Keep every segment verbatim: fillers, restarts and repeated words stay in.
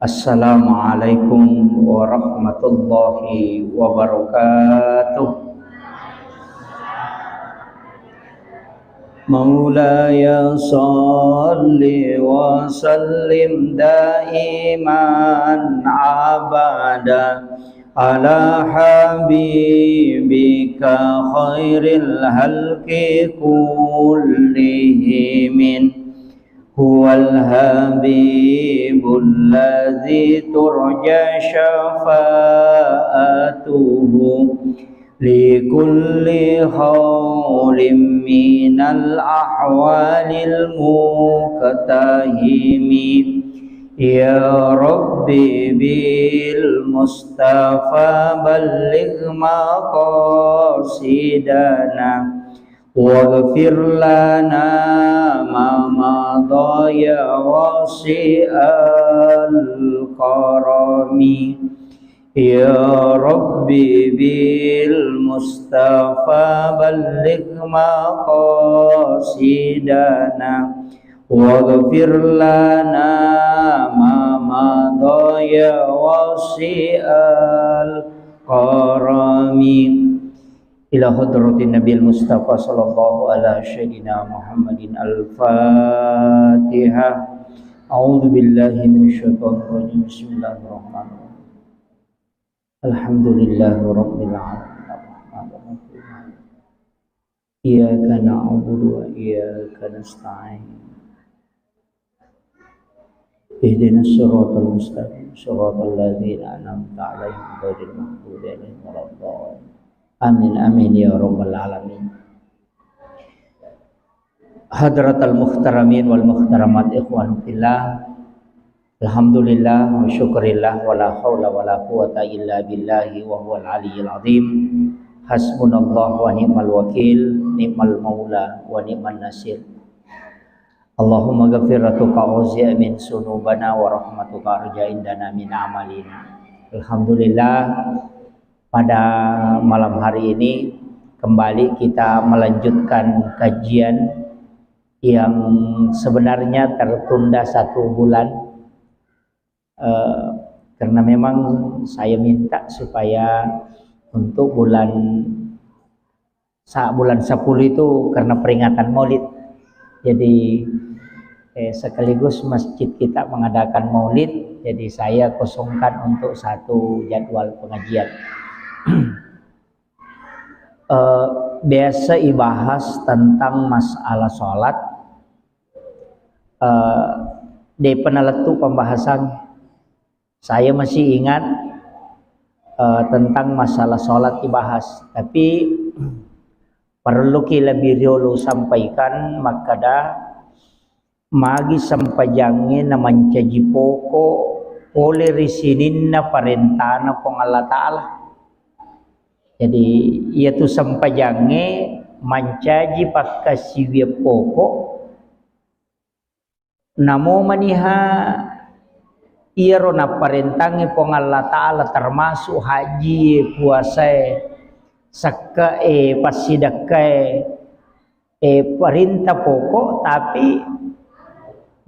Assalamualaikum warahmatullahi wabarakatuh. مولاي صل وسلم دائما أبدا على حبيبك خير الخلق كلهم. هو الحبيب الذي ترجى شفاعته لكل هول من الأهوال المقتحم. يا رب بالمصطفى بلغ مقاصدنا واغفر لنا ما مضى يا واسع الكرم. يا رب بالمصطفى بلغ مقاصدنا واغفر لنا ما مضى يا واسع الكرم. إلى حضرة النبي المصطفى صلى الله على سيدنا محمد. الفاتحة. أعوذ بالله من الشيطان الرجيم. بسم الله الرحمن الرحيم. الحمد لله رب العالمين. الرحمن الرحيم. إياك نعبد وإياك نستعين. اهدنا الصراط المستقيم، صراط الذين أنعمت عليهم غير المغضوب عليهم ولا الضالين. آمين، آمين يا رب العالمين. Hadratal muhtaramin wal muhtaramat, ikhwanu fillah. Alhamdulillah wa syukurillah wa la haula wa la quwata illa billahi wa huwal aliyyil azim. Hasbunallah wa ni'mal wakil, ni'mal maula wa ni'man nasir. Allahumma ghafiratuka auzi' min sunubana wa rahmatuka arja indana min amalina. Alhamdulillah, pada malam hari ini kembali kita melanjutkan kajian yang sebenarnya tertunda satu bulan, eh, karena memang saya minta supaya untuk bulan sa-, bulan sepuluh itu karena peringatan Maulid. Jadi, eh, sekaligus masjid kita mengadakan Maulid, jadi saya kosongkan untuk satu jadwal pengajian. Eh, biasa ibahas tentang masalah sholat, eh, depa nalettu pembahasan. Saya masih ingat, eh, tentang masalah sholat ibahas, tapi perluki lebih riolo sampaikan makkada magi sempajangnge namancaji poko pole ri sininna parentana Puang Allah Ta'ala. Jadi, iyatu sempajangnge mancaji pakkasiwiang poko. Namo maniha iyaro napparentangngi Puang Allah Ta'ala, termasuk haji, puasae, sekke'e, passidekkae, e, perintah pokok, tapi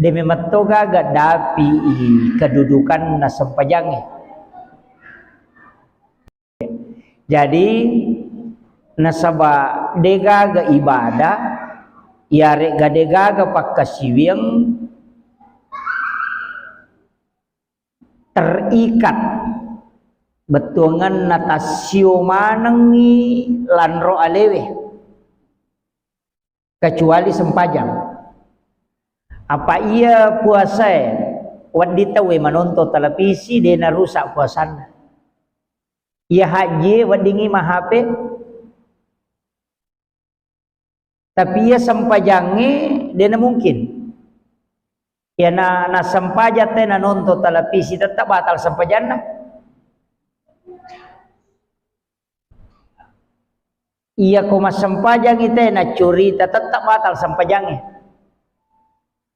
de memetto gaga dapi kedudukanna sempajangnge. Jadi, nasaba degaga ibadah, iyare'ga degaga pakkasiwiang terikat bettuangenna tassio manengngi lanro alewe. Kecuali sempajang. Apa iya puasae wedding tauwe manonton televisi, de narusak puasanna. Iya hajjie weddingngi mahape, tapi iya sempajangnge de na mungkin. Iya na, na sempajang te na nonton televisi, tetap batal sempajanna. Iya ko massempajang ite na curita, tetap batal sempajangnge.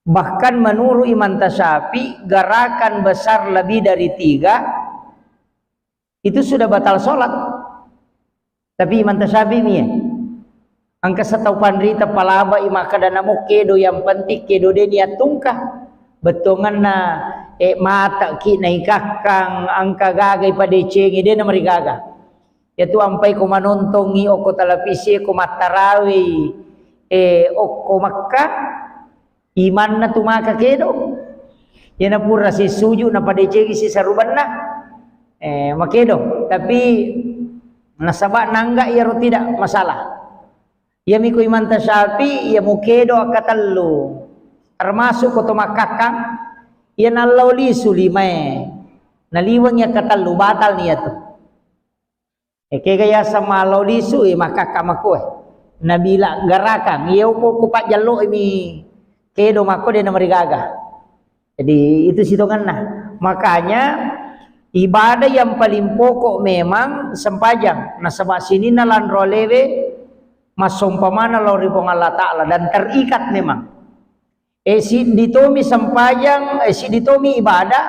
Bahkan menurut Imam Tasyafi, gerakan besar lebih dari tiga itu sudah batal sholat. Tapi Imam Tasyafi mi, engka setau panrita palaba i makkada namo kedo, yang penting kedo de niat tungka. Bettuangenna, eh, mateki naikakkang, engka gaga ipadecengi, de namarigaga. Iyatu ampai ko manontongi okko televisi, ko mattarawei, eh, okko Mekka, imanna tu maka kedo. Iyana pura sisuju napadecengi sisarubanna, eh, makedo. Tapi nasaba nangga iyaro tidak masalah. Iyami ko Imam Syafi'i, iya mukedo akkatellu. Termasuk ko to makkakkang, iya nallau lisu limae. Naliwengi akkatellu, batal niyatu. Ekega yaseng mallau lisu, eh, makkakka makoe. Nabila garakang, iya upo ku pajjallo mi kedo makko de namarigaga. Jadi, itu sitongenna. Makanya, ibadah yang paling pokok memang sempajang. Nasaba sininna lanro alewe, massompamana lao ri Puang Allah Ta'ala dan terikat memang. Eh, siddi tomi sempajang, eh, siddi tomi ibadah,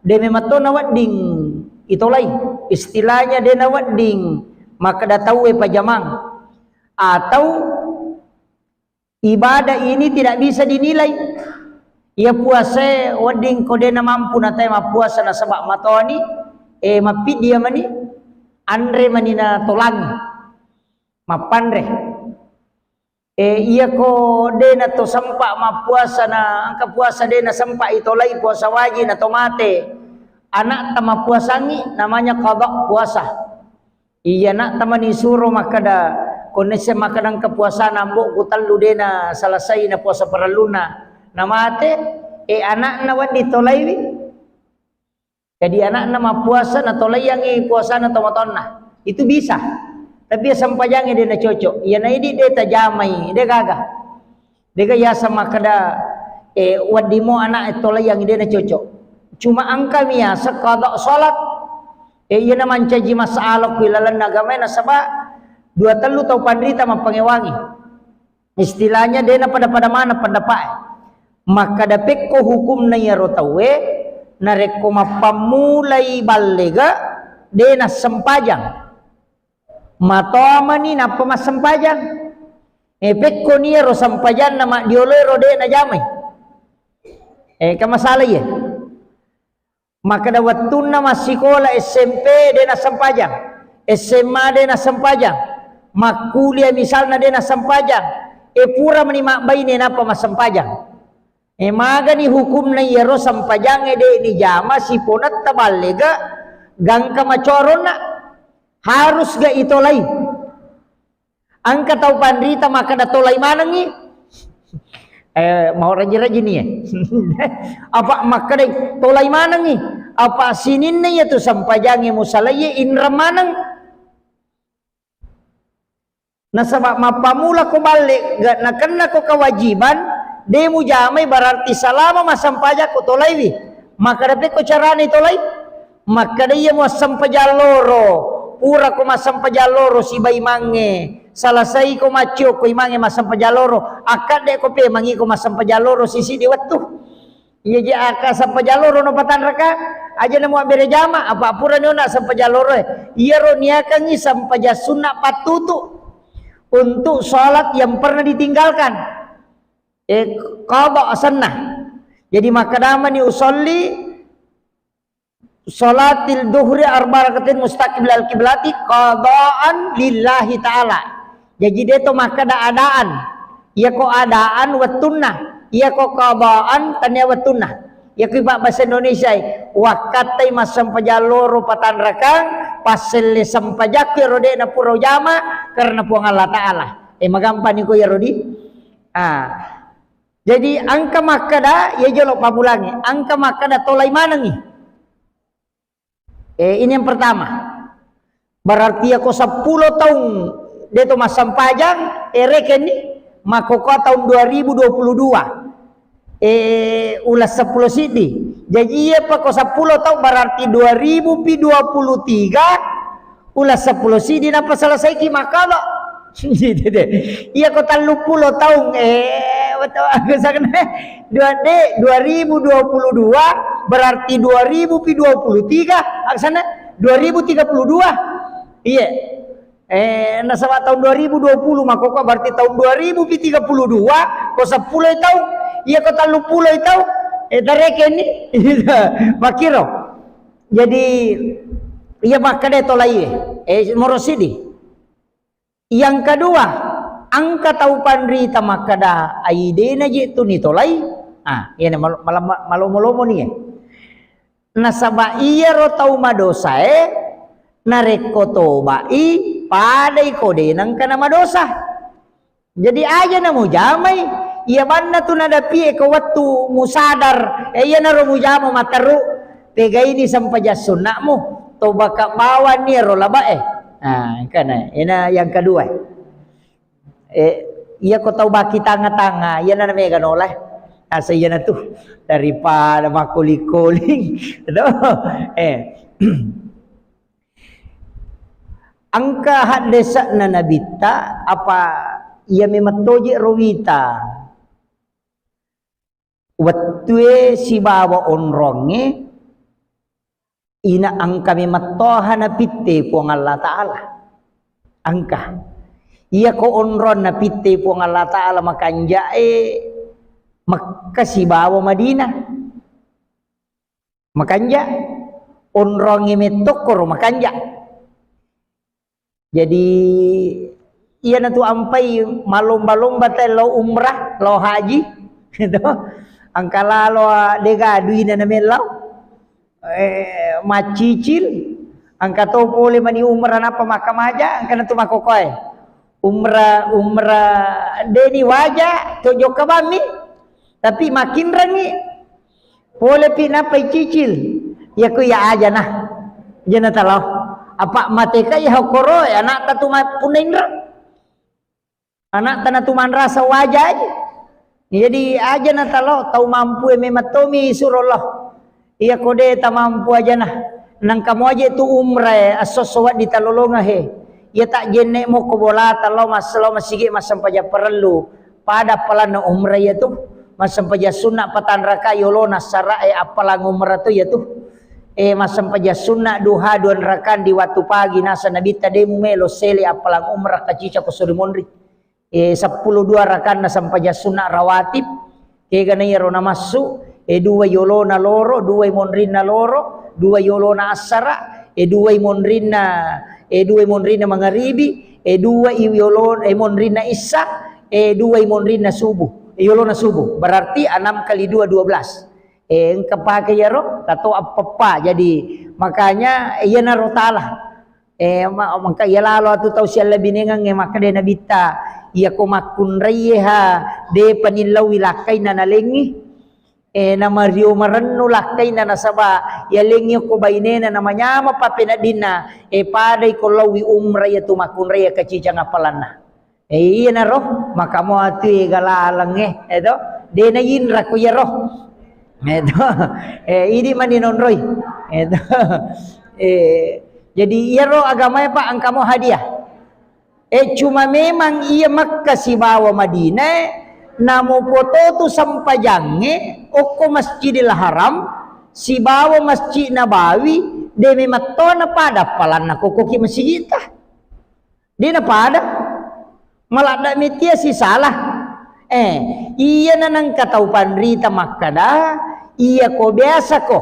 de memang to nawedding itolai. Istilahnya de nawedding makkeda tauwe pajamang. Atau ibadah ini tidak bisa dinilai. Iya puasae wedding ko de namampu natae mappuasa nasaba matoni, eh, mappiddi iya mani, anre mani natolangi, mappanre. Eh, iya ko de nato sempa mappuasa na engka puasa de nasempa itolai puasa wajib nato mate, anakta mappuasangi namanya qada puasa. Iya, nak tamani suro makkeda, ko nisseng makkeda engka puasana ambo'ku tellu de na selesai na puasa parelluna, na mate, eh, anakna wedding tolaiwi. Jadi anakna mappuasa na tolaiangi puasana tomatoanna. Itu bisa. Tapi ya sempajangnge de na cocok. Iya na idi de tajamai, de gaga. Dega yaseng makkeda, eh, weddimmo anak e tolaiangi de na cocok. Cuma engkami yaseng qada salat. Eh, iyana mancaji masalah ku ilalenna agamae nasaba dua tellu tau panrita mappangewangi. Istilahnya de na pada-pada mana pendapatnya. Makkeda pekko hukumna iyaro tauwe, narekko mappammulai ballega, de nassempajang. Matoa mani nappa massempajang. Eh, pekko niaro sempajanna maddioloe ro de najamai. Eh, kan masalah iya. Makkeda wettunna massikola S M P de nassempajang, S M A de nassempajang, makkuliah misalna de nassempajang. Eh, pura mani mabbaine nappa massempajang. Eh, magani hukumna iyaro sempajangnge de nijama siponetta ballega gangka macoronna. Harus ga itolai. Engka tau panrita makkeda tolai manengngi. Eh, mau raji-raji ni, eh. Apa makkeda tolai manengngi? Apa sininna iya tu sempajangnge musalaiye inreng maneng. Nasaba mappamula ko balle, ga nakenna ko kewajiban, de mujamai berarti salama massempajang ko tolaiwi. Makkeda pekko carana itolai? Makkeda iya muassempajang loro. Pura ko massempajang loro siba imangnge. Salasai ko maccio ko imangnge massempajang loro. Akkadde ko pemangi ko massempajang loro sisi di wettu. Iya je akka sempajang loro no patanraka, aja namo abbere jama, apa pura ni ona sempajang loro e. Iyaro niakangi sempajang sunna pattutu untuk sholat yang pernah ditinggalkan. Eh, qada asanna. Jadi makkedamani usolli sholatil duhri arba rakatin mustaqbilal kiblati qadaan lillahi ta'ala. Jaji de to makkeda adaan. Iyako adaan wettunna, iyako qadaan tania wettunna. Iyako ipa bahasa Indonesia e, wakkattai massempajang loro patanrakang, passelle sempajakku ero de na pura ujama karena Puang Allah Ta'ala. Eh, magampang ni ko iyaro di. Ah. Jadi engka makkeda, iya jolo pabbulangi, engka makkeda tolai manengi. Eh, ini yang pertama. Berarti yako seppulo taung de to massempajang, eh, rekenni, makkokkoe taung dua ribu dua puluh dua. Eh, ulas seppulo siddi. Jaji iya pa ko seppulo taung berarti dua ribu pi dua puluh tiga, ulas seppulo siddi nappa selesaiki makkalo. Iya ko telluppulo taung, eh, betul aku sana. Dua de, dua ribu dua puluh dua berarti dua ribu pi dua puluh tiga, aksana dua ribu tiga puluh dua. Iya. Eh, nasaba tahun dua ribu dua puluh, makkokkoe berarti tahun dua ribu pi tiga puluh dua, ko seppulo taung, iya ko telluppulo taung, Eh, tarekeni. Makkiro. Jadi, iya makkeda tolai, eh, moro sidi. Yang kedua, engka tau panrita makkeda, "Ai, dena je tu ni tolai." Ah, iyana mal-, mal-, malomo-lomo ni, eh. Nasaba iyaro tau madosae, narekko tobai, padai ko de nengka namadosa. Jadi aja namujamai, iya banna tu nadapie ko wettu musadar, eh, iyanaro mujama materu, pegaini sempajang sunna'mu, tobaka bawanni ero labae. Nah, engkana, ena yang kedua. Eh, iya ko tau baki tanga-tanga, iyana mega nola. Asa iyana tu daripada makkoling-koling. Toh? Eh. Engka haddese'na Nabitta, apa iya memang toje ro wita. Wettue sibawa onrongnge, ina engka memang toha napitte Puang Allah Ta'ala. Engka. Iya ko onrong napitte Puang Allah Ta'ala makanjae Mekka sibawa Madinah. Makanja, onrongnge mettokkoro makanja. Jadi, iyanatu ampai malomba-lomba te lao umrah, lao haji. Gitu. Engka lalo, ah, dega duina namellau. Eh, maccicil. Engka to pole mani umrah napa makkamaja, engka natu makkokoe. Umrah, umrah deni waja, to jokka bammi. Tapi makinrangi. Pole pi nappa icicil. Iya ku iya aja nah. Jena talo. Apa mateka iya hokoro, eh, anakta tu ma-, punna inra. Anakta na tu manrasa waja aja. Jadi aja na talo, tau mampu e memang tomi suro Allah. Iya ko de ta mampu aja nah. Nangka mo aja tu umrah e, asso-asso waddi talolonga he. Iya tak jenne mo ko bolata lao mas-, lao masigi massempajang parellu. Pada appalanna umrah iya tu, massempajang sunna patanraka yolona sara e appalang umrah tu iya tu. Eh, massempajang sunna duha dua rakang di waktu pagi, nasa Nabitta de mumelo sele appalang umrah kacica ko suri monri. Eh, seppulo dua rakanna sempajang sunna rawatib, kegana iyaro namassu, eh, dua yolona loro, dua monrinna loro, dua yolona assara, eh, dua monrinna, eh, dua monrinna mangaribi, eh, dua yolo-, eh, monrinna issa, eh, dua monrinna subuh, eh, yolona subuh. Berarti enam kali dua, dua belas. Eh, engka pake iyaro, tato appeppa. Jadi, makanya, eh, iyanaro tala. Eh, ma-, maka iya lalo atu tau siallabinengengnge makkeda Nabitta, iya ko makkunraiye ha, de panillauwi lakkainna nalengngi. Eh, namario marennu lakkainna nasaba yalengngi ko bainena namanyama pappeneddinna, eh, padai ko lauwi umrah iya tu makkunraiye kacicang appalanna. Eh, iyanaro, maka mo atu ega lalengnge, eto, de na yinra ko iyaro. Eto, eh, idi mani nonroi. Eto, eh, jadi iyaro agamae, Pak, engka mo hadiah. Eh, cuma memang iya Mekka sibawa Madinah, namo pototu sempajangnge, okko Masjidil Haram, sibawa Masjid Nabawi, de memettona pada palanna kokoki masigitta. De napada. Maladda metia sisala. Eh, iya nanangka tau panrita makkada, iya ko biasa ko.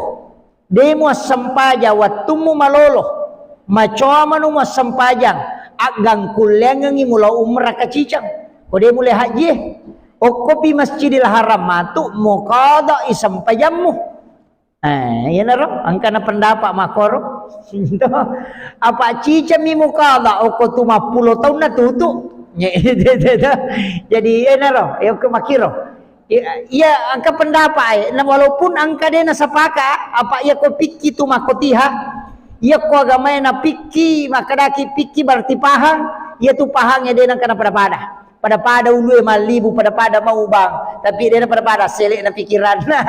De muassempajang wettummu malolo. Macoa manu muassempajang. Aggangkulleangengi mula umrah kacicang. Ko de mule haji. Okkopi Masjidil Haram matu muqadai sempajammu. Eh, iyanaro, engkana pendapat makkoro. Apa cicami muqadha okko tu mappulo taunna tutu. Jadi, iyanaro, iya ko makkiro. Iya, iya, engka pendapat, eh. Nah, walaupun engka de nasapaka, apa iya ko pikki tu makkotiha, iya ko agamae na pikki, makkadaki pikki berarti pahang, iya tu pahang ya de nengka na pada-pada. Pada-pada ulue mallibu, pada-pada maubang, tapi de na pada-pada sele'na pikiranna.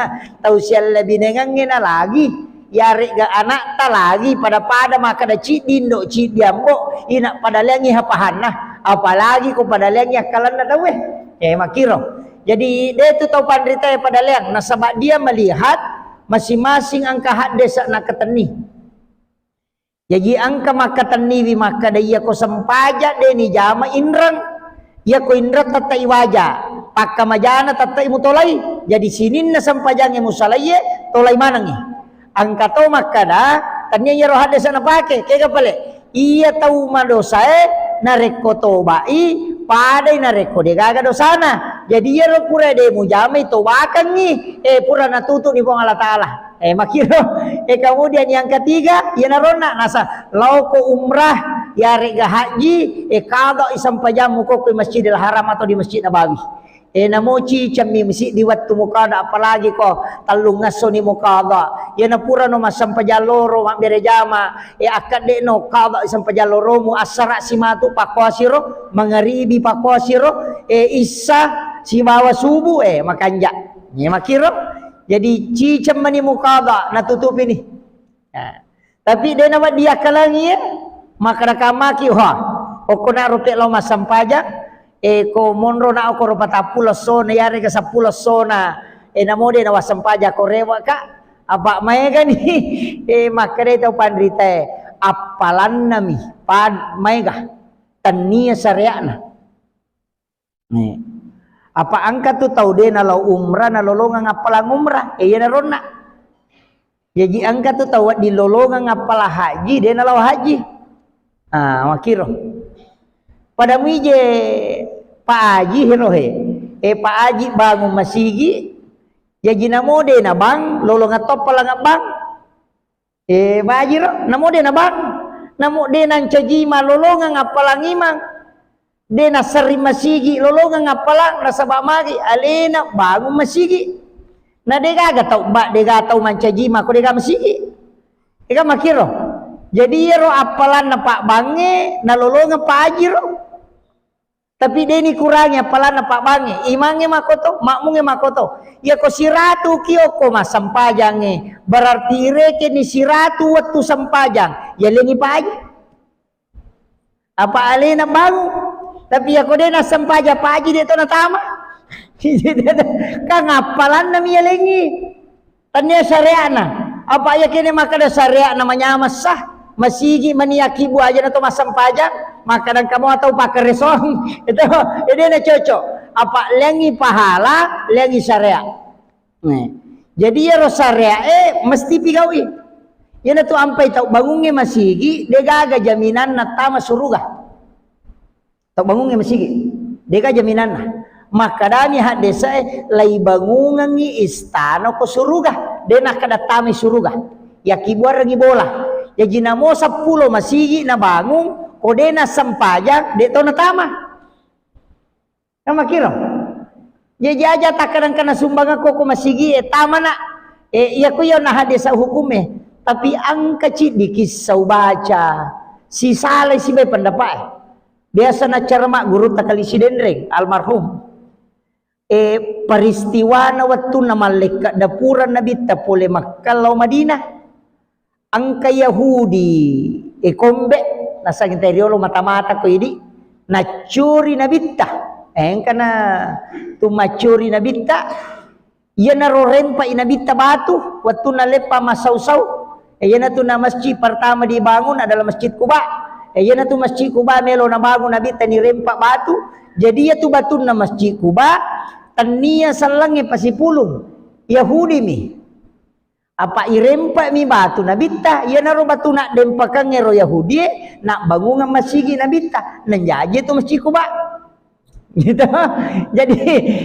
Tau siallabinengengnge na lagi, yaregga anakta lagi, pada-pada makkada ciddi indo, ciddi ambo, ina padaleangngi ha pahanna, apalagi ko padaleangngi akkalanna tauwe. Eh, makkiro. Jadi, de tu tau panritae padaleang, nasaba dia melihat masing-masing engka haddesa nakatenni. Jaji engka makkatenniwi makkada, iya ko sempajang de nijama inreng, iya ko inreng tette iwaja. Pakkamajana tette'i mutolai. Jadi sininna sempajangnge musalaiye, tolai manengngi. Engka to makkada, tania iyaro haddesa napake, kega pale. Iya tau madosae narekko toba'i, padai narekko degaga dosana. Jadi iyaro pura de mujamai tobakengngi, eh, pura natutu'ni Puang Allah Ta'ala. Eh, makkiro. Eh, kemudian yang ketiga, iyanaronna nasa laoko umrah, yarega haji, eh, qada'i sempajammu kokko Masjidil Haram atau di Masjid Nabawi. Eh, namo cicemmi siddi wettu muqada, apalagi ko tellungngassoni muqada. Iyana purano massempajang loro mabbere jama, eh, akkedde'no qada'i sempajang loromu, assara simatu pakkoasiro, mangaribi pakkoasiro, eh, issa sibawa subuh, eh, makanja. Iya makkiro. Jadi ciceng mani muqada, natutupini. Nah, tapi de nawedding akkalengi, eh, makkada kamaki, wah, okko na rope lao massempajang, eh, ko monro na okoro patappulo essona, yarega seppulo essona, eh, namo de nawassempajang ko rewe ka, apa maegani, eh, makkada tau panritae, appalannami, pad-, maega, tennia syariatna. Nih. Apa engka tu tau de nalao umrah, nalolongeng appalang umrah? Eh, iyana ronna. Jaji engka tu tau wedding lolongeng appalang haji, de nalao haji. Ah, makkiro. Pada muije Pak Haji hero he. Eh, Pak Haji bangun masigi. Jaji namo de nabang, lolongeng to appalang bang. Eh, bajiro, namo de nabang. Namo de nancaji malolongeng appalang imang. De naserring masigi lolongeng appalang nasaba magi alena bangun masigi. Na degaga tau ba, dega tau mancaji mako dega masigi. Ega makkiro. Jadi iyaro appalanna Pak Bangnge nalolongeng Pak Haji ro. Tapi deni kurangi appalanna Pak Bangnge, imangnge makoto, makmungnge makoto. Iyako siratu kiokko massempajangnge, berarti irekeni siratu wettu sempajang, yalengi Pak Haji. Apa alena bangun? Tapi iyako de nassempajang Pak Haji de to natama. Kan appalanna mi yalengi. Tania syariatna. Apa iya kene makkada syariatna manyameng sah? Masigi mani akkibu aja na to massempajang, makkada engka mo atau pakkeresong. Itu, ede na cocok. Apa lengi pahala, lengi syariat. Nih. Jadi iyaro syariat e mesti pigaui. Iyana tu ampai tau bangungnge masigi, degaga jaminanna tama suruga. Tau bangungnge masigi, dega jaminanna. Makkadami haddesae, laibangungengngi istana ko suruga, de nakkada tamai suruga. Yakkibuarengngi bola. Jaji namo seppulo masigi nabangung, ko de nassempajang, de to natama. Kan makkiro. Jaji aja takkadang kana sumbangakko ko masigi e, tamana. E, iya ko iya na haddesa hukume. Tapi engka ciddi kissa ubaca. Sisalai sibai pendapat e. Biasa naccarama gurutta Kali Sidenreng, almarhum. E, peristiwana wettunna mallekka dapureng Nabitta pole Makkah lao Madinah. Engka Yahudi, e, kombe, nasang tau riolo mata-mata ko idi, naccuri Nabitta. E, engkana tu maccuri Nabitta, iyanaro rempai Nabitta batu, wettunna leppa massau-sau. E, iyanatu na masjid pertama dibangun adalah Masjid Quba. E, iyanatu Masjid Quba melo nabangun Nabitta nirempa batu. Jadi iyatu batunna Masjid Quba, tennia sellengnge pasipulung. Yahudi mi. Apa irempami batu Nabitta, iyanaro batu naddempakengngero Yahudie, nabbangungeng masigi Nabitta, nanjaji tu Masjid Quba. Gitu. Jadi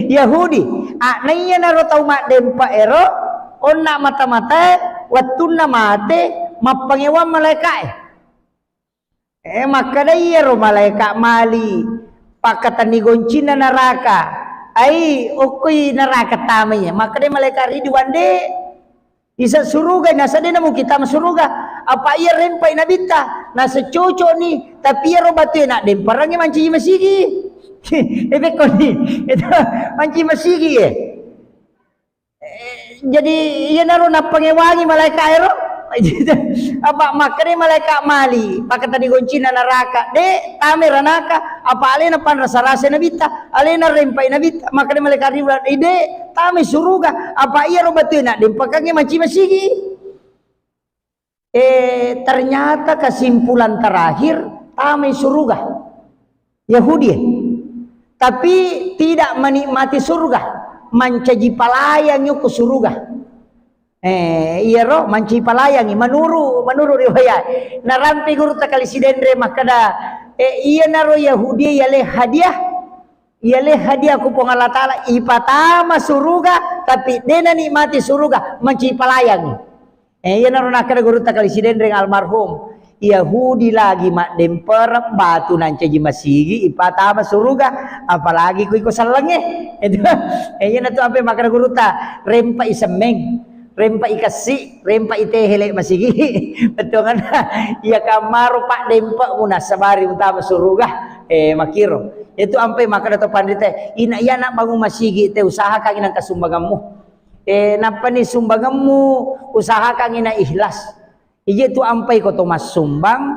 Yahudi, a, na iyanaro tau maddempa ero, onna mata-matae, wettunna mate, mappangewang malaikae. Eh, makkeda iyaro malaeka mali pakkatenni goncinna naraka. Ai, okkoi naraka tamai. Makkeda malaeka Ridwan, de. Isa suruga, nasa de namuki tama suruga. Apa iya rempai Nabitta? Nasa cocok ni. Tapi iyaro batue naddemparangngi mancaji masigi. Ebekkoni. Itu mancaji masigi, eh. Eh, jadi iyanaro nappangewangi malaeka ero. Apa makkeda malaeka mali, pakkatenni goncinna naraka, de, tamai ranaka, apa alena panrasa-rasa Nabitta, alena rempai Nabitta, makkeda malaeka Ridwan, eh, de, tamai suruga, apa iyaro batue naddempakangnge mancaji masigi. Eh, ternyata kesimpulan terakhir, tamai suruga. Yahudi, eh. tapi tidak menikmati surga, mancaji pelayan yoko surga. Eh, iyaro mancaji pelayangi menurut, menurut riwayat. Narampe gurutta Kali Sidenreng makkeda, eh, iyanaro Yahudi yale hadiah, yale hadiah ku Puang Allah Taala, ipatama suruga, tapi de nanikmati suruga, mancaji pelayangi. Eh, iyanaro nakkeda gurutta Kali Sidenreng almarhum, Yahudi lagi maddempereng batu nancaji masigi, ipatama suruga, apalagi ku iko sellengnge. Itu, eh, iyanatu ampe makkeda gurutta, rempai semmeng, rempai kessi, rempai tehele masigi. Bettuanganna, iya kammaro paddempe'mu nassabari utama suruga. Eh, makkiro. Itu ampe makkeda to panrita, ina iyana bangun masigi te usahakangi nangka sumbangammu. Eh, nappani sumbangemmu usahakangi na ikhlas. Ije tu ampai ko to massumbang,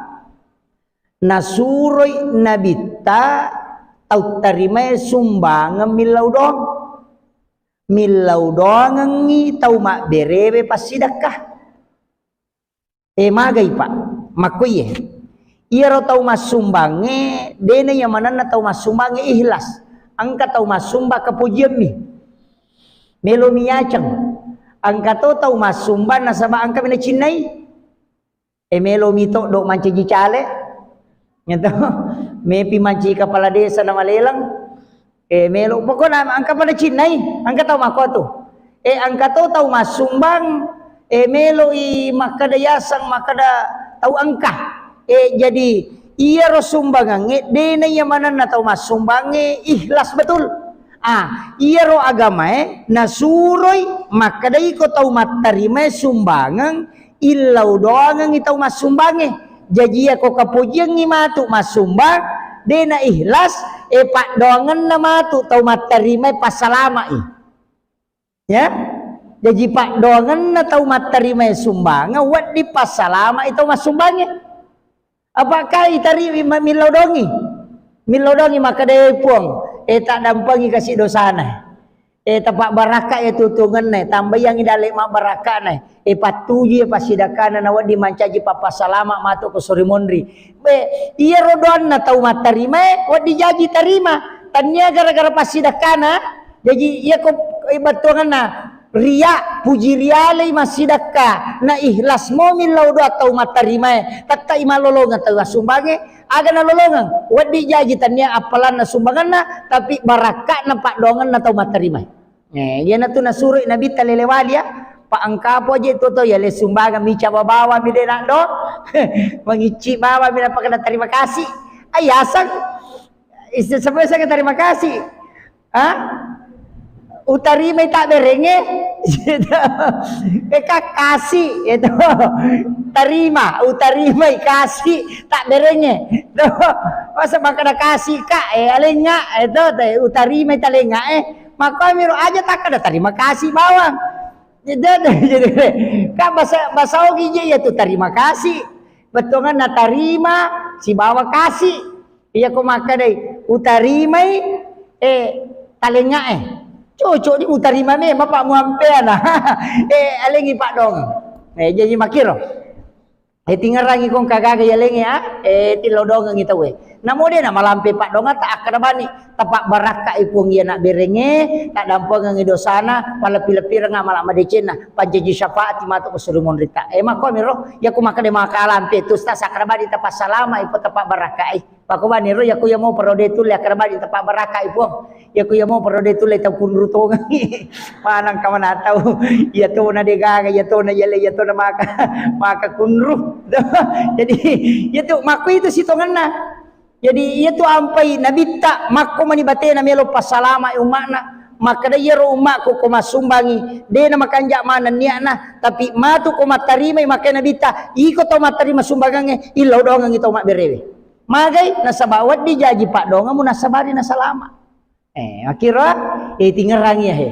nasuroi nabitta tau tarimae sumbangeng millau doang. Millau doangengngi tau mabberewe passidekka. Eh, magai, Pak? Makkuiye. Iyaro tau massumbangnge, dena iya manenna tau massumbangnge ikhlas. Engka tau massumbang kepujiammi. Melo mi yaceng. Engka to tau massumbang nasaba engka mi nacinnai. Eh, melo mi toddo mancaji caleg. Nyeto. Mepi mancaji kepala desa na maleleng. Eh, melo, pokokna engka pada cinnai, engka tau makko tu. Eh, engka to tau massumbang, eh, meloi makkeda yaseng, makkeda tau engka. Eh, jadi iyaro sumbangangnge, dena iya manenna tau massumbangnge ikhlas betul. Ah, iyaro agamae nasuroi makkeda iko tau mattarimae sumbangeng, illau doangengngi tau massumbangnge. Jaji iyako kapojiangngi matu massumbang, dena ikhlas, eh, paddoangenna matu tau mattarimae passalama'i. Ya? Jaji paddoangenna tau mattarimae sumbangeng, wedding passalama'i tau massumbangnge. Apakah itari-, ma-, millau dongi? Millau dongi makkeda, "Eh, Puang, eh, taddampengi kasi dosana." Eh, tapabbarakka iya tutungenna, tambaiangngi dalle mabbarakkana, eh, pattuju iya passidakkana, nawedding mancaji pappassalama matu ko sori monri. Be, iyaro doanna tau mattarimae, wedding jaji tarima. Tania gara-gara passidakkana, jaji iyako, eh, bettuanganna ria, puji rialei massidakka, na ikhlas mo millau doa tau mattarimae, tettai malolongeng tau assumbangnge, Aga nalolongeng, wedding jaji tania appalanna sumbanganna, tapi barakka'na paddoangenna tau mattarimae. Eh, iyanatu nasuroi Nabitta lele wali ya, pa engkapo je tu to ya le sumbangan mi caba bawang mi de naddo, mangicci bawang mi napakana terima kasih. Ayasang, isi-, sampai saya terima kasih. Ha? Utarimai tabberengnge? Eh, ka-, kasi, itu. Tarima, utarimai kasi tabberengnge. Tuh, masa makkeda kasi ka, eh, alengnga, itu, te, utarimai talengnga, eh. Makkuamiro aja takkeda terima kasih bawang. Jadi, jadi, ka bahasa, bahasa Ogi je ya tu terima kasih. Bettuanganna tarima sibawa kasi. Iyako makkedai, utarimai, eh, talengngae. Cocok di utarima memang, Pak, muampeana. Eh, alengi paddoangeng. Eh, jaji makkiro. Eh, tingerangi ko engka gaga yalengi, ah? Eh, tillau doangengi tauwe. Namo de na malampe paddoangetta, akkeda bani, tapabbarakkai Puang iya nabberengnge, taddampengengi dosana, malleppi-leppireng amala madecenna, pancaji syafaati matu ko suri monritta. Eh, makkuamiro, iyako makkeda makalampe tu, Ustaz, akkeda bani tapassalamai, tapabbarakkai. Pakkubaniro, yakko iya mo parode tulle akkeda bani tapabbarakkai Puang. Yakko iya mo parode tulle tau kunru tongengi. Maneng ka mana tau. Iya tona de gaga, iya tona yale, iya tona maka, maka kunru. Jadi, iya tu makku itu sitongenna. Jadi, iya tu ampai Nabitta makko mani batena melo passalamai umma'na. Makkeda iyaro umma'ku ko massumbangi, de na makanja maneng niatna, tapi matu ko mattarimai, makkedai Nabitta, iko tau mattarima sumbangangnge, illau doangengi tau mabberewe. Magai, nasaba wedding jaji paddoangemmu, nassabari nasalama. Eh, makkiro, eh, tingerangi ya, he.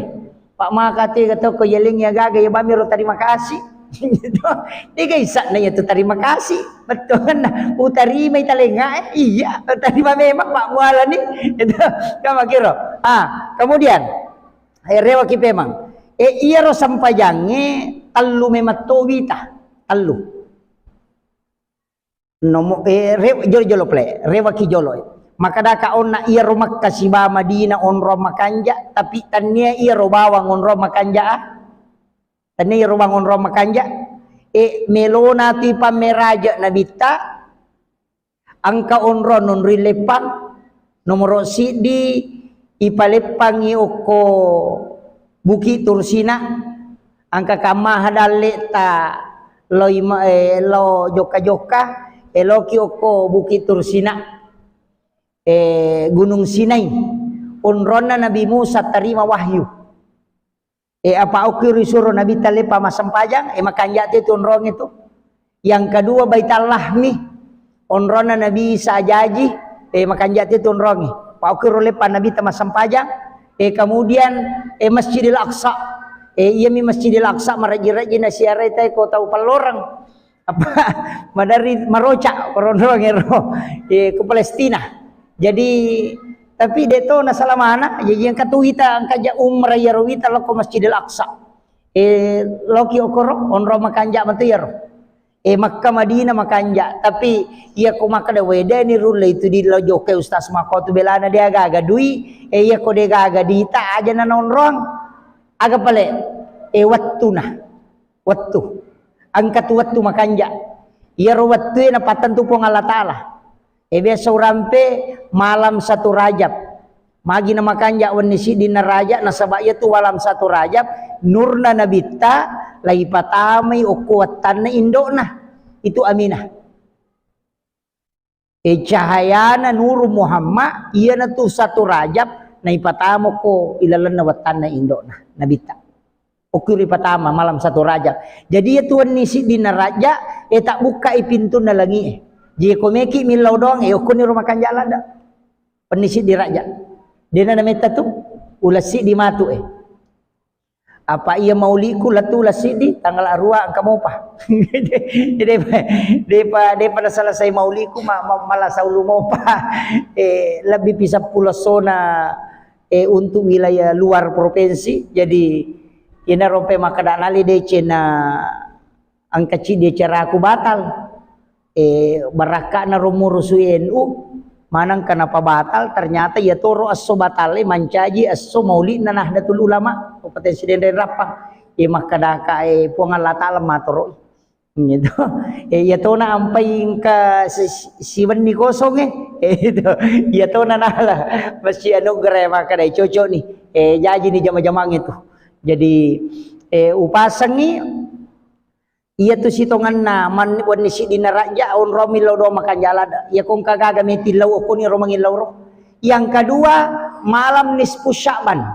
Pak maka tega toko yeleng ya gaga ya bamiro terima kasih. Gitu. Tega isakna ya tu terima kasih. Bettuanna, utarimai talengnga, eh, iya, tarima memang Pak mualani. Itu, kan makkiro. Ah, kemudian, eh, rewaki pemang. Eh, iyaro sempajangnge tellu memang to wita. Tellu. Nomor, eh, re-, jolo, jolo, ple, rewaki jolo. Makkedaka onna iyaro Mekka siba Madinah onrong makanja, tapi tennia iyaro bawang onrong makanja, ah. Tennia iyaro bawang onrong makanja. E, melona tu ipammeraja Nabitta, engka onrong nonroi leppang, nomoro siddi ipaleppangi okko Bukit Tursina, engka kammaha dalle'ta lao ima-, eh, lao jokka-jokka, eloki okko Bukit Tursina, eh, Gunung Sinai. Onronna Nabi Musa tarima wahyu. Eh, apa okki risuro Nabitta leppa massempajang, eh, makanja tu onrong itu. Yang kedua, Baitul Lahmi, onronna Nabi Isa ajaji, eh, makanja tu onrongi. Pa okki ro leppa Nabitta massempajang, eh, kemudian, eh, Masjidil Aqsa. Eh, iyami Masjidil Aqsa maraji-raji nasiarai tai ko tau palloreng. Apa maderri maroca koronrong ero, eh, ko Palestina. Jadi, tapi de to nasalamana, jadi engka tu wita, engka ja umrah iyaro wita lao ko Masjidil Aqsa. Eh, loki okoro, onrong makanja matu iyaro. Eh, Makkah Madinah makanja, tapi iya ko makkeda, "Wede ni rulle itu di lao jokka Ustaz Mako tu belana de gaga dui." Eh, iya ko de gaga dita aja na onrong. Aga pale, eh, wettuna. Wettu. Engka tu wettu makanja. Iyaro wettue napattentu Puang Allah Ta'ala. E, biasa urampe malam satu Rajab. Magi na makanja wenni siddinna Rajab, nasaba iyatu malam satu Rajab, nurna Nabitta laipatamai okko wettanna indo'na. Itu Aminah. E, cahayana Nuru Muhammad, iyanatu satu Rajab, naipatama ko ilalenna wettanna indo'na, Nabitta. Okko ripatama malam satu Rajab. Jadi, iyatu wenni siddinna Rajab, e, tabbukkai pintunna langi'e. Jadi, ko meki millau doang, e, okkoniro makanja ladde. Wenni siddi Rajab. Dena nametta tu, uleng siddi matu, e. Apa iya mauliku lettu uleng siddi, tanggal arua engka mopa. Jadi, depa, depa, depa naselesai mauliku, ma-, ma-, malah saulu mopa. E, lebbi pi seppulo essona, e, untuk wilayah luar provinsi. Jadi, iyana rompe makkeda nali deceng na engka ciddi acaraku batal. E, barakka'na ro murusu N U, maneng kenapa batal, ternyata iya toro esso batal, e, mancaji esso mauli'na Nahdlatul Ulama, Kabupaten Sidenreng Rappang. E, makkedaka, e, Puang Allah Ta'ala matoroi. Gitu. E, iya tona ampai engka si-, si-, siwenni kosong, e. E, itu. Iya tona nala. Masih anugerah, e, makkeda cocok ni. E, jaji ni jama-jamang itu. Jadi, e, upasengi, iyatu sitongenna man-, wenni siddinna Rajab, onrong millau doang makanja ladde. Iya ko engka gaga meti lau, okkoni ro mangillau ro. Yang kedua, malam nisfu Sya'ban.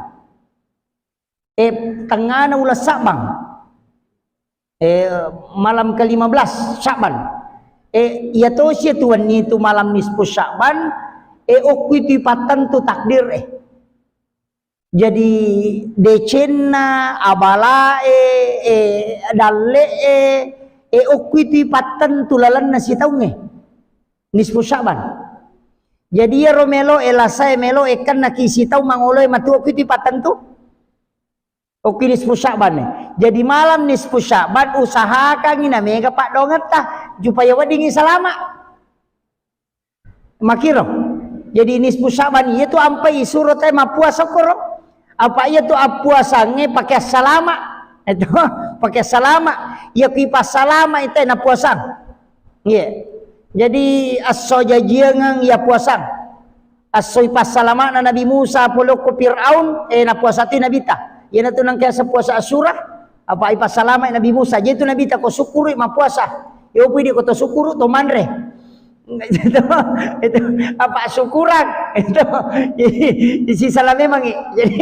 Eh, tengngana uleng Sabbang. Eh, malam kelima belas Sya'ban. Eh, iya tosi tu wenni tu malam nisfu Sya'ban, eh, okki tu ipattentu takdir, eh. Jadi, decenna, abalae, eh, dalle'e, eh, okki tu ipattentu lalenna sitaungnge. Nisfu Sya'ban. Jadi, iyaro melo, eh, lasae melo, eh, kennaki sitaung mangoloe matu okki tu ipattentu. Okki nisfu Sya'ban, eh. Jadi, malam nisfu Sya'ban usahakangi na mega paddoangetta, supaya weddingi salama. Makiro. Jadi, nisfu Sya'ban iyatu ampai isuro tae mappuasa koro. Apa iyatu appuasangnge pake assalama. Itu, pake assalama. Iya kui passalama ite napuasang. Iya. Jadi, esso jajiangeng iya puasang. Esso ipassalama'na Nabi Musa pole okko Fir'aun, eh, napuasa tu Nabitta. Iyanatu nangka yaseng puasa Asyura, apa ipassalama'i Nabi Musa. Jadi tu Nabitta ko sukkuru mappuasa. Yo pui di ko to sukkuru to manre. Itu, itu apa syukuran? Itu. Jadi, isi salah memang i. Jadi,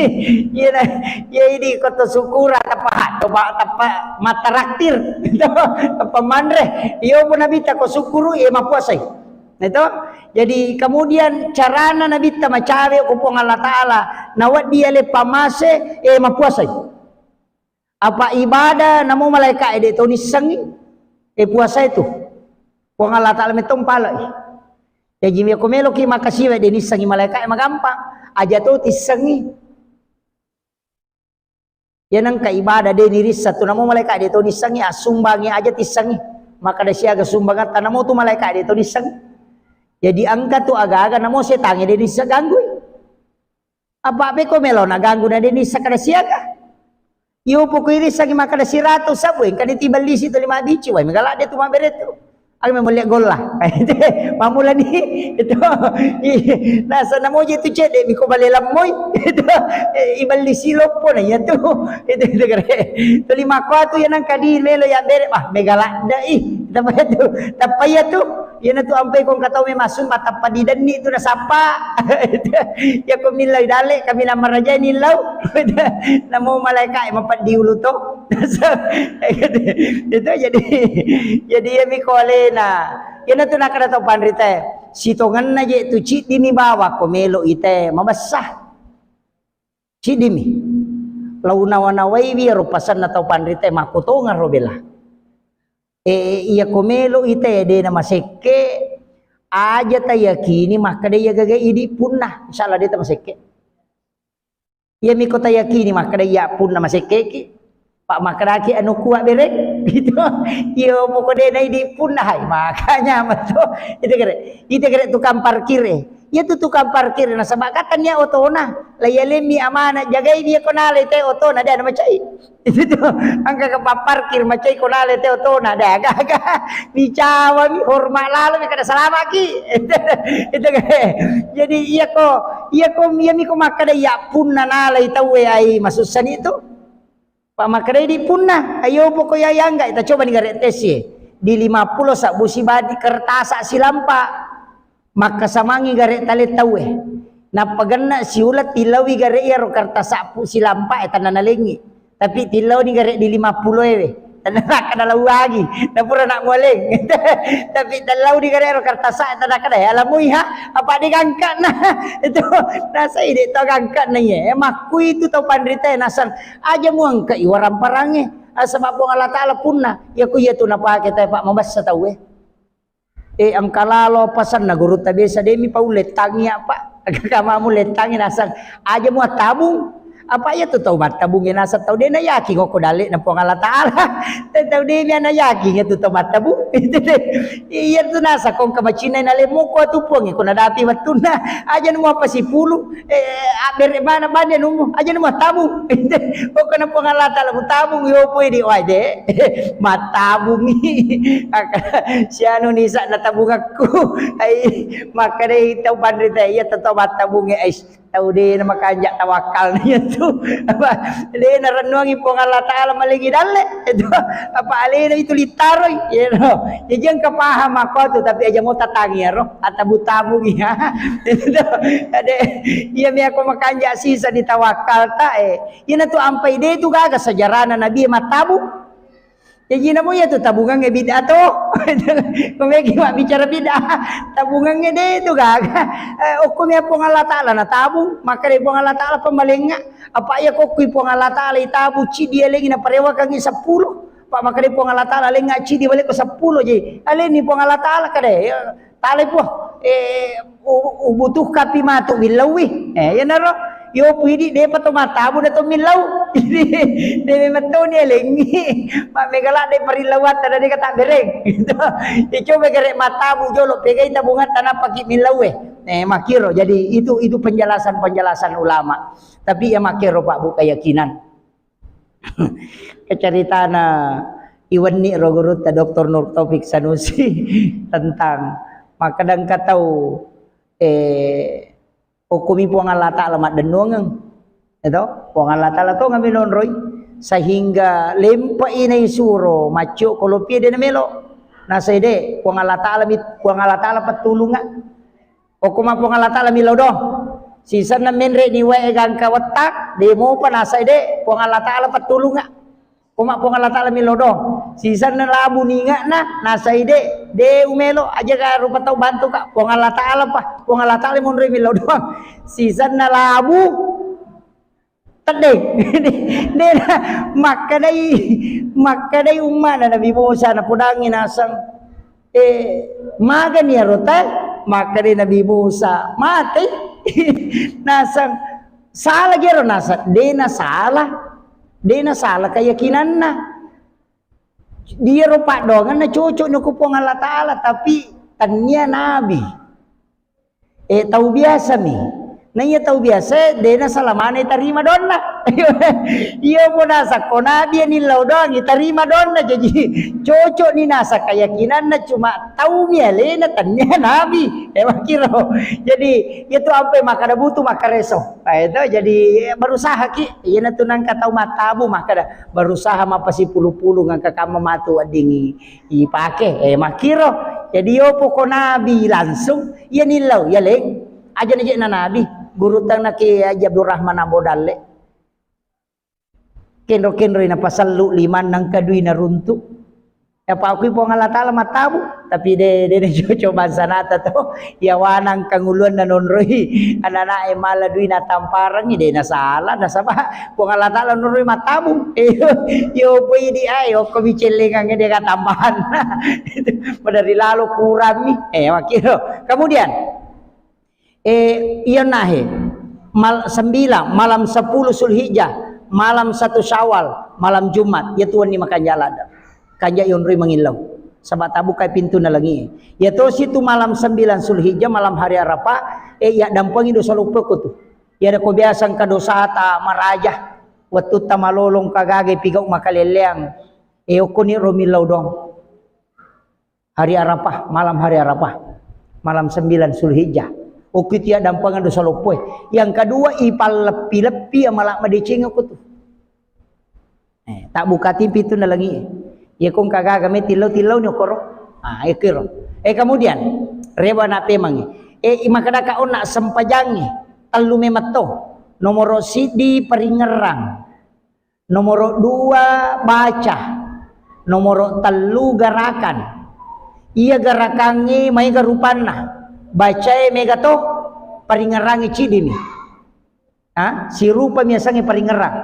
iya na, iya ini ko to syukuran tapa, tapa, tapa mataraktir. Itu, tapa manre. Yo pun Nabitta ko sukkuru, iya mappuasai. Nah, itu. Jadi, kemudian carana Nabitta macawe ko Puang Allah Ta'ala, nawedding ale pamase, eh, mappuasai. Apa ibadah namo malaika e de to nissengi, eh, puasa itu. Puang Allah Ta'ala metto mpalai. Jaji, meko meloki makasiwa de nissengi malaika e magampang. Aja to tissengi. Iya nengka ibadah de nirissa tu namo malaika de to nissengi, assumbangi aja tissengi. Maka de siaga sumbangatta namo tu malaika de to nissengi. Jadi engka tu aga-aga namo setangnge de' nisseng ganggui. Apa' pekko melo na ganggu na de' nisseng kada siaga. Iyo poko irissengngi makkeda siratu sabbu engka ni tibellisi tu lima bici, wai mega ladde' tu mabbere tu. Aga memang lihat golla. Mamulani itu. Nasa namoji tu cedde' miko bale lemmoi. Itu. Ibellisi loppo na iya tu. Itu, itu kere. Tu lima ko tu ya nang kadi melo ya bere. Wah, mega ladde' ih. Tappa iya tu. Tappa iya tu. Iyana tu ampai ko engka tau memang summa tappa didenni tu nasappa. Iya ko millau dalle' kaminang marajai nillau. Namo malaika' e mapeddi ulu to. Itu jadi, jadi iya miko alena. Iyana tu nakkeda tau panrita e. Sitongenna je tu ciddimi bawa ko melo ite mabessa. Ciddimi. Lau nawa-nawaiwi ero pasenna tau panrita e makkotongeng ro bela. E, iya ko melo ite de' na masekke, aja tayakini makkeda iya gaga idi' punna, insyaallah de' ta masekke. Iya miko tayakini makkeda iya punna masekkeki, pa' makkedaki anu kuwa' bereng. Gitu. Iyo poko de' na idi' punna, hai, makanya mato. Itu kere, itu kere tukang parkir e. Iya tu tukang parkir nasaba' katanya otona. La iyalemmi amana' jagai dia ko nalai te otona de' na macai. Itu tu, engka ke papparkir macai ko nalai te otona, de' aga-aga. Micawami, horma' lalo mi kada salamaki. Itu kan. Jadi iya ko, iya ko, iya miko makkeda iya punna nalai tauwe ai masussani tu. Pa' makkeda idi' punna, ayo poko iya yangga' ta coba ni gare' tesi. Di lima pulo sabbu sibadi kertasa silampa. Makkasamangngi gare' tale tauwe. Nappa genna' siuleng tillaui gare' iyaro kertas sappu silampa e tanna nalengngi. Tapi tillauni gare' di lima pulo ewe. Tanna nakkeda lauangi. Napura na' mualeng. Tapi tillauni gare' iyaro kertas e tanna nakkeda, "Eh, alamui ha? Apa de' gangka'na?" Itu nasai de' to gangka'na iye. Eh, makkui tu tau panrita e nasang aja muangke'i waramparangnge. Asaba' Puang Allah Taala punna. Iya ku iya tu napake tae pa' mabessa tauwe. Eh, engka lalo pasenna gurutta biasa, "Demi pau lettangi apa?" Kamamu lettangi nasang, "Aja mua tabung." Apa iya tu tau mattabung e nasang tau de' na yakin ko dalle'na Puang Allah Taala. Tau de' mi ana yakin iya tu tau mattabung. Iya tu nasang kong kamacinna na lemo ko tu Puang e ko nadapi wettunna. Aja mua pasipulu. Eh, abbere mana bande numu, aja nu mattabung. Pokokna Puang Allah Taala mutabung, yo poi di wae de. Mattabungi. Sianu nisa na tabungakku. Ai, makkedai tau panrita, iya tetto mattabungi, ais. Tau de na makanja tawakkalna iya tu. Apa, de na rennuangi Puang Allah Taala malengi dalle. Itu, apa alena itu littaroi. Iya no. Jaji engka paham aku tu, tapi aja mau tatangi ero. Attabu-tabungi. Itu. Ade, iya mi aku makanja sisa ditawakkalta, eh. Iyana tu ampai de tu gaga sejarahna Nabi mattabung. Jaji namo iya tu tabungangnge bid'ah to. Komeki mabbicara bid'ah. Tabungangnge de tu gaga. Eh, okkomi Puang Allah Taala na tabung, maka de Puang Allah Taala pemalengnga. Apa iya kokkui Puang Allah Taala itabung cidi alengi na parewakangi seppulo. Pak maka de Puang Allah Taala lengnga cidi balik ke seppulo je. Aleni Puang Allah Taala kade. Talai puah, eh, u-, ubutuhkan pi matu millauwi. Eh, iyanaro, yo pidi depa to matabu na to millau. Jadi, de memang to ni elengi. Pak megala de parilauan tadi kata bereng. Gitu. Ya, coba gere matabu jolo pegai tabungan tanah paki millau eh. Eh, makiro. Jadi itu, itu penjelasan-penjelasan ulama. Tapi ya makiro Pak Bu keyakinan. Kecaritana iwenni ro gurutta Doktor Nur Taufik Sanusi tentang makkeda engka tau, eh, okkomi Puang Allah Taala maddennuangeng. Eto, Puang Allah Taala to ngami nonroi sehingga lempe'i naisuro maccio kolopie de namelo. Nasai de, Puang Allah Taala mi, Puang Allah Taala pettulunga. Okko ma Puang Allah Taala millau doang. Sisenna menre ni wae gangka wettak, de mopa nasai de, Puang Allah Taala pettulunga. Koma Puang Allah Taala millau doang. Sisenna labu ningakna, nasai de, de umelo, aja ka rupa tau bantu ka, Puang Allah Taala pa, Puang Allah Taala monroi millau doang. Sisenna labu, Teddeng. Dena makkedai, makkedai ummana Nabi Musa napodangi naseng, eh, magani iyaro tae? Makkedai Nabi Musa, mate. Naseng, sala gero naseng, dena sala. Dena sala keyakinanna. Diaro paddoangenna cocok ni ko Puang Allah Taala, tapi tania nabi. Eh, tau biasa mi. Na iya tau biasa, dena salamana tarima donna. Iya pun asa ko nabi ni lau doang, tarima donna. Jadi cocok ni nasa keyakinanna, cuma tau mi alena tania nabi. Eh, makiro. Jadi, iya tu ampe makkada butuh makkareso. Eh, itu jadi berusaha ki. Iya na tu nangka tau matabu makkada berusaha mapasipulu-pulu ngangka kamma matu weddingi ipake. Eh, makiro. Jadi yopo ko nabi langsung, iya nillau, iya leng. Aja na je na nabi, guru tang na ke Haji Abdurrahman Ambo Dalle. Kenro-kenro ina pasellu liman nangka dui na runtu. Ya pa akui Puang Allah Taala matabu, tapi de, de, de cocok bangsa nata to. Ya wanang kanguluan na nonroi anak-anak e mala dui na tamparangi, de na salah, nasaba Puang Allah Taala nonroi matabu. Eh, yo poi di ai, okko bicellengang de ka tambahan. Itu pada rilalo kurang mi. Eh, makiro. Kemudian, eh, iya nahe, mal-, sembilan, malam sepuluh Zulhijjah, malam satu Syawal, malam Jumat, iya tuanni makanja ladde. Kanja yonroi mangillau. Saba tabukai pintunna langi. Iya tosi tu malam sembilan Zulhijjah, malam hari Arafah, eh, iya dampengi dosa loppo ko tu. Iya ko biasa engka dosata maraja, wettutta malolong kagaga pigau makalelleang. Eh, okkoni ro millau dong. Hari Arafah, malam hari Arafah. Malam sembilan Zulhijjah. Okko itu iya dampengan dosa loppoe. Yang kedua, ipalleppi-leppi amala madeceng ko tu. Eh, tak bukati pintu na langi. Iya ko engka gaga me tillau-tillau ni okoro. Ah, ekiro. Eh, kemudian, rewa na pemangi. Eh, makkadaka onna sempajangi. Tellu memetto. Nomoro siddi paringerrang. Nomoro dua baca. Nomoro tellu garakan. Iya garakangnge maega rupanna. Bacae mega to, paringerrangnge cidini. Ha? Sirupa miasangnge paringerrang.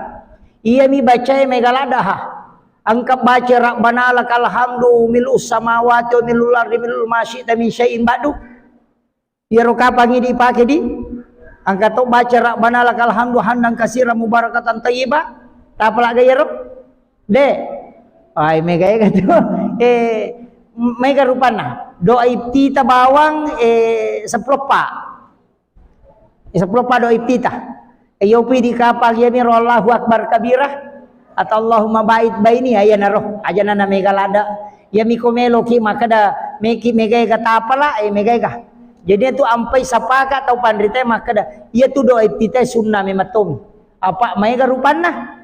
Iyami bacae mega laddaha. Engka baca Rabbana lakal hamdu mil'us samawati wa mil'ul ardi mil'u ma syi'ta min syai'in ba'du. Iyaro kapangngi dipake di? Engka to baca Rabbana lakal hamdu hamdan katsiran mubarakatan thayyiba. Tapalaga iyaro? De. Ai, mega ega tu. Eh, mega rupanna. Doa iftita bawang, eh, seppulo pa. Eh, seppulo pa doa iftita. Iyopi di kapang iyamiro Allahu Akbar kabira atau Allahumma ba'id baini, ayanaro. Aja na mega ladde. Iyami ko meloki makkeda meki mega ega tapala, eh, mega ega. Jadi itu ampai sapaka tau panrita makkeda, iya tu doa iftita sunna memettomi. Apa maega rupanna?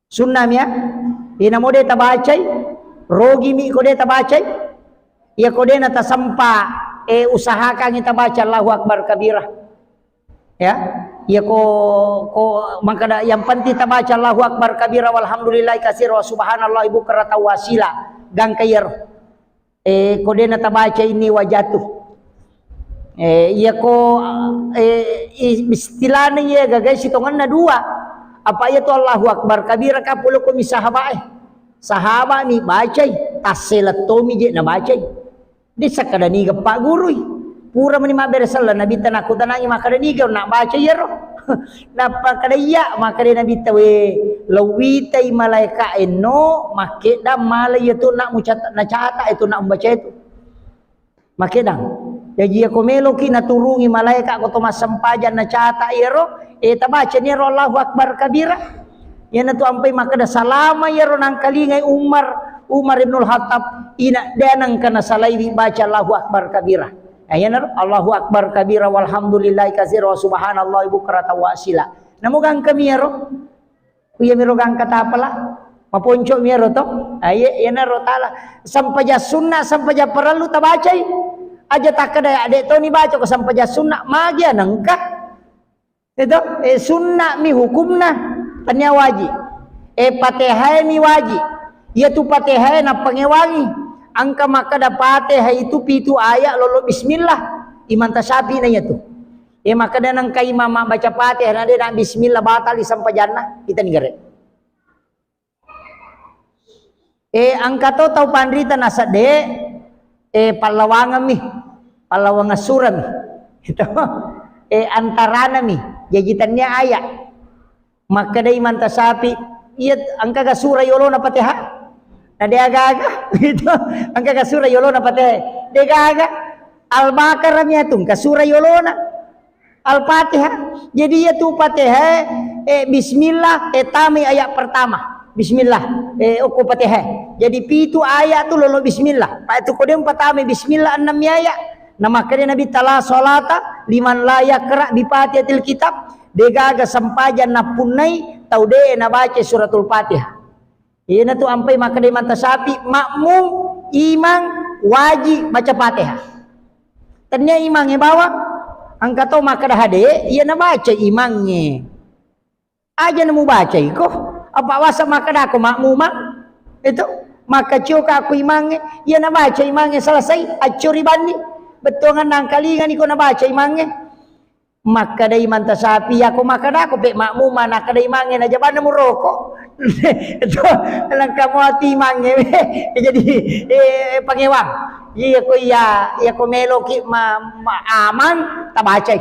Sunna mi ya. Ina mo de tabacai, rogi mi ko de tabacai. Iya ko de na tasempa, eh, usahakangi tabaca Allahu Akbar kabira. Ya. Iya ko, ko makkeda yang penting tabaca Allahu Akbar kabira walhamdulillahi katsira wa subhanallahi bukratan wa asila. Gangka iyaro. Eh, ko de na tabaca inni wajatu. Eh, iya ko, eh, i-, istilahna iya gagai sitongenna dua. Apa iya tu Allahu Akbar kabira ka pole ko mi sahabae. Sahaba mi bacai, tasse lettomi je na bacai. De sakkeda niga paggurui. Pura mani mabbere selleng, Nabitta nakkutanangi makkeda, "Niga onna baca iyaro?" Nappa kada iya, makkeda Nabitta, "We, lauwitai malaeka enno, makkeddang mala iya tu nak mucata-, nacata itu nak membaca itu." Makkeddang. Jaji iya ko meloki naturungi malaeka ko to massempajang nacata iyaro, eh, tabaca ni ero Allahu Akbar kabira. Iyanatu ampai makkeda salama iyaro nangkalingai Umar, Umar ibnul Khattab, ina de nengka nasalaiwi baca Allahu Akbar kabira. Nah, iyanaro Allahu Akbar kabira walhamdulillahi katsira wa subhanallahi bukratan wa asila. Namo gangka mi iyaro? Iyamiro gangka tapala. Maponco mi iyaro to? Ah, iya, iyanaro tala. Sampajang sunna, sampajang parellu tabacai. Aja takkeda, "Ade toni baca ko sampajang sunna." Magi anengka. Itu, eh, sunna mi hukumna, tania waji. Eh, Fatihah mi waji. Iya tu Fatihah nappangewangi. Engka makkeda Fatihah itu pitu ayat lolo bismillah. Imam Tasyafi'i na iya tu. Eh, makkeda nengka imam mabbaca Fatihah na de na bismillah batali sampajanna. Kita ni gare. Eh, engka to tau panrita nasedde, eh, pallawangemmi, pallawangeng surami. Itu. Eh, antaranami, jaji tania ayat. Makkeda Imam Tasyafi'i, iya engka ga sura yolona Fatihah? Na de aga-aga. Gitu. Engka ga sura yolona Fatihah? De aga-aga. Al-Baqarah miatung ka surah yolona. Al-Fatihah. Jadi iya tu Fatihah, eh, bismillah, eh, tamai ayat pertama. Bismillah, eh, okko Fatihah. Jadi pitu ayat tu lolo bismillah. Pa itu kodeng pertama bismillah enam ayat. Nah, makanya Nabi tala salata liman la yaqra bi Fatihatil kitab. Degaga sempajang nappunnai tau de nabaca suratul Fatihah. Iyanatu ampai makkeda Imam Tasyafi, makmum, imang, waji baca Fatihah. Tennia imangnge bawang, engka to makkeda hade, iya nabaca imangnge. Aja namubaca iko, apa wasa makkeda ko makmuma? Itu, maka cioka aku imangnge, iya nabaca imangnge selesai, accori banni. Bettuangan nangkalingani ko nabaca imangnge. Makkedai Imam Tasyafi, "Iyako makkedako pe makmuma, nakkedai imangnge najabanna muroko." Itu lengka muati imangnge. Jadi, eh, pangewang. Iyako iya, iyako meloki ma-, ma-, amang, tabacai.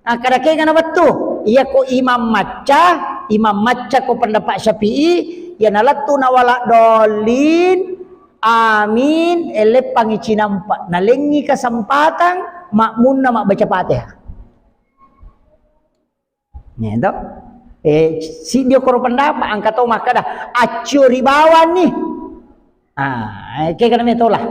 Nakkeda kega na wettu, iyako imam macca, imam macca ko pendapat Syafi'i, iya nalettu na wala dolin, amin, eleppangi cinampa. Nalengngi kesempatan makmunna mabbaca Fatihah. Nih, to. Eh, siddi okoro pendapat, engka to makkeda, accio ri bawang ni. Ah, eh, kega na metola.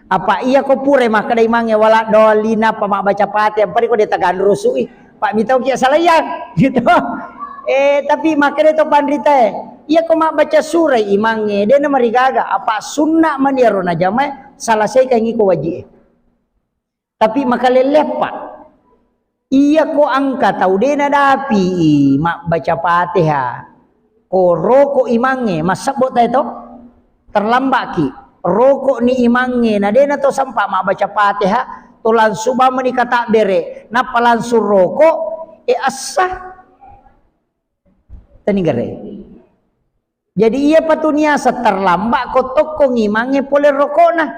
Apa iya ko pura makkeda imangnge wala dolin apa mabbaca Fatihah, apa ko de taganrusui. Pak mitau kia salayang, gitu. Eh, tapi makkeda to panritae, iya ko mabbaca surah imangnge, de na marigaga, apa sunna mani ero najamae, salasaikangngi ko wajie. Tapi makalelleappa. Iyako engka tau de nadapi mabbaca Fatihah, ko roko imangnge, massebbo tae to? Terlambaki. Roko ni imangnge, na de na to sempa mabbaca Fatihah, to langsung bamani katabbere, nappa langsung roko, e assa. Tani gare. Jadi iya patu niasa terlambat ko tokko ngimangnge pole rokona.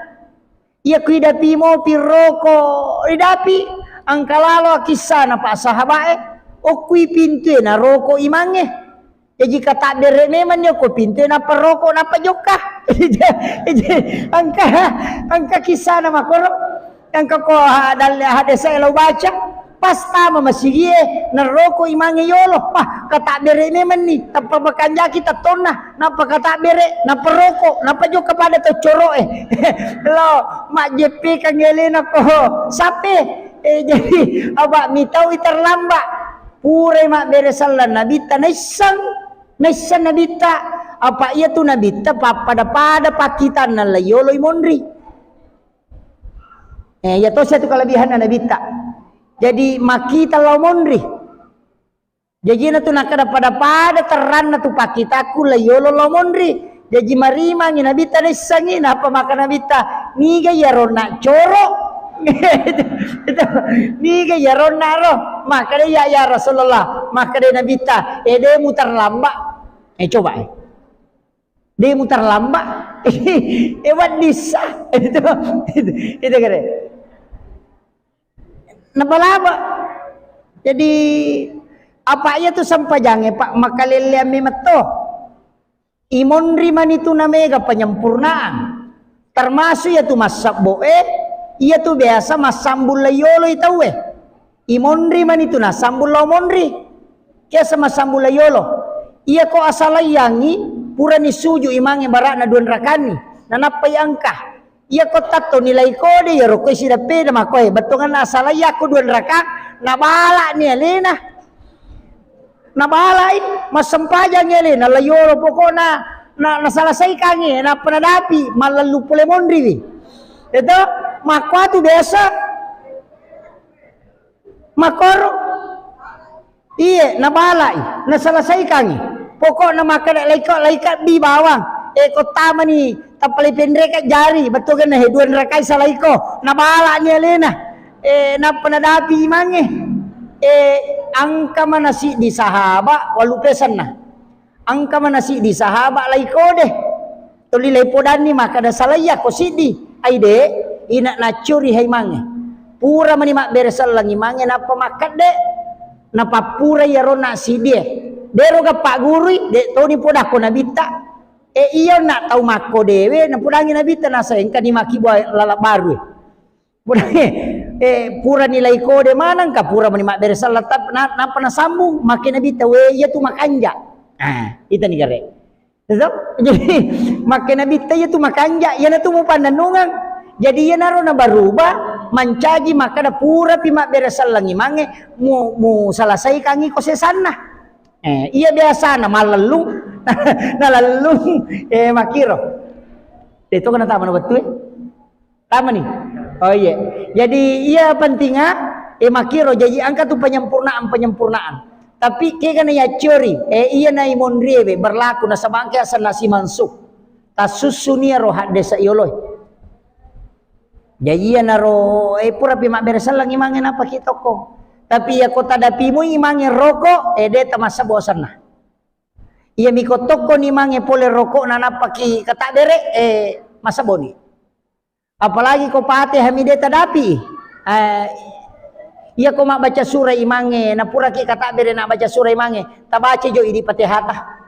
Iya ku idapi mopi roko, idapi engka lalo kissana pa sahabae, okkui pintue na roko imangnge. Jaji katabbere memang ni okko pintue nappa roko nappa jokka. Engka, engka kissana makoro. Engka ko ha-, dalle hadese lo baca, pas tama masigie, naroko imangnge yolo, wah, katabbere memenni, tappa makanjaki tattonna, nappa katabbere, nappa roko, nappa jokka pada to coroe. Lo, majjeppekang elena ko sape. Eh, jadi, apa mitau terlambat. Purai mabbere sallang nabitta, naisseng, naisseng nabitta. Apa iya tu nabitta, pappada-pada pakkitanna la yolo imonri. Eh, iya tosi tu kelebihanna nabitta. Jadi, makkita lao monri. Jaji na tu nakkeda pada-pada terranna tu pakkitakku la yolo lao monri. Jaji marimangi nabitta naissengi, nappa maka nabitta, "Niga iya ronna coro?" Itu, "Niga iya ronna ro?" Makkeda, "Ya, ya Rasulullah." Makkeda nabitta, "Eh, de muterlambat." Eh, coba, eh. De muterlambat. Eh, weddissa. Itu, itu, itu kere. Napa-lapa. Jadi, apa iya tu sempajangnge, Pak, makalelleang memetto. Imonri mani tu namega penyempurnaan. Termasuk iya tu massebbo e, iya tu biasa massambung la yolo i tauwe. Imonri mani tu nassambung lao monri. Kiasa massambung la yolo. Iya ko asalaiyangi, purani suju imangnge bara'na dua rakanni. Nanappa i engka. Iya ko tatto nilai kode, iya rokoi sidappeda makoe. Bettuanganna asalaiya ko dua rakang, nabalani alena. Nabalai, massempajang alena, la yolo pokokna, na, nasalasaikangi, nappa nadapi, mallallu pole monriwi. Itu, makkuatu biasa. Makkoro. Iye, nabalai, nasalasaikangi. Pokokna makkeda laika, laika bi bawang. E, ko tamani, tappa le penreka jari, bettuanna he dua rakai salaiko. Nabalani alena. E, nappa nadapi imangnge. E, engka mana siddi sahaba, walu pesanna. Engka mana siddi sahaba lai kode. Tuli lai podanni makkeda salaiya ko siddi. Ai de, ina naccuri hai mange. Pura mani mabbere selleng imangnge nappa makkedde. Napappura iyaro na siddie. Dero ga paggurui, de toni podakko nabitta. E, iya na tau makkodewe, napodangi nabitta nasa engka ni makkibua lala barue. Pura, eh, pura nilai kode maneng ka, pura mani mabbere sallang, tap-, na-, nappa nasambung, makke Nabitta, "We, iya tu makanja." Ah, itani gare. Tetep? Jadi, makke Nabitta, "Iya tu makanja, iyana tu mupannennungeng." Jadi, iyanaro nabaruba, mancaji makkada, "Purapi mabbere sallang imangnge, mu, mu selesaikangi ko sesanna." Eh, iya biasana malellung, nalellung, eh, makkiro. Itu kena tama na wettu, eh? Tama ni? Oh iya. Jadi iya pentinga, eh, makkiro, jadi engka tu penyempurnaan-penyempurnaan. Tapi kega na yacciori, eh, iya na imonriewe berlaku nasaba engka asenna simansuk. Tassussuni iyaro haddesa yoloe. Jadi iyanaro, eh, purapi mabbere sallang imangnge napaki tokko. Tapi iya ko tadapi mui imangnge roko, eh, de tamassabo asenna. Iya miko tokko ni imangnge pole roko na nappaki katabbere, eh, massaboni. Apalagi ko Fatihah mi de tadapi. Eh, iya ko mabbaca sura imangnge, na puraki katabbere na baca sura imangnge, tabaca jo idi Fatihata.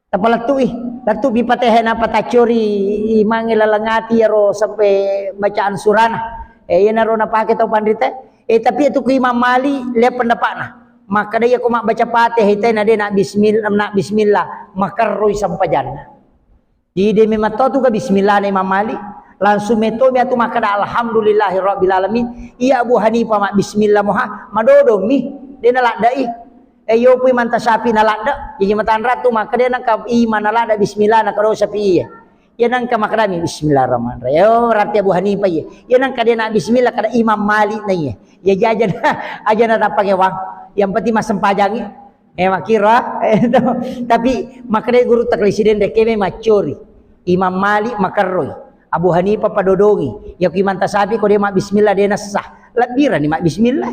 Tapalettui, lettu bi Fatihah napa taccori imangnge laleng ati iyaro sampai bacaan surana. Eh, iyanaro napake tau panrita. Eh, tapi itu ku Imam Malik, lihat pendapatna. Makkada iya ko mabbaca Fatihah itai na de na bismillah, na bismillah, makerroi sampajanna. Jadi de memang to tu ka bismillah na Imam Malik. Langsung metomi atu makkada alhamdulillahi rabbil alamin. Iya Abu Hanifah ma bismillah moha, madodomi. De naladdai. Eh, iyo pui manta sapi naladde. Jadi matanra tu makkada nangka imang naladde bismillah na kado sapi iya. Iya nangka makkadami bismillahirrahmanirrahim. Yo, berarti Abu Hanifah iya. Iya nangka de na bismillah kada Imam Malik na iya. Ya aja na, aja na tapangewang. Yang penting massempajangi. Eh, makkiro, ah. Eh, to. Tapi makkeda guru taklisi den rekke me maccori. Imam Malik makerroi. Abu Hanifah padodongi. Ya ku imanta sapi ko de mabbismillah de nassa. Lebbirani mabbismillah.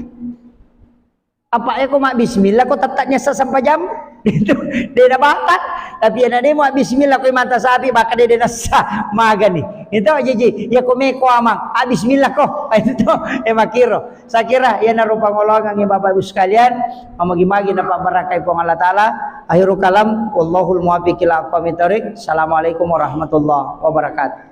Apa e ko mabbismillah ko tetap nyessa sampajammu. Itu de na batal. Tapi ana de mabbismillah ko imanta sapi baka de de nassa. Magani. Itu aja ji. Ya ko me ko amang. Ah, bismillah ko. Itu eh makkiro. Saya kira iyanaro pangoloangengngi Bapak Ibu sekalian, mamagi-magi napabbarakai Puang Allah Ta'ala. Akhirul kalam, wallahul muwaffiq ila aqwamit thariq. Assalamualaikum warahmatullahi wabarakatuh.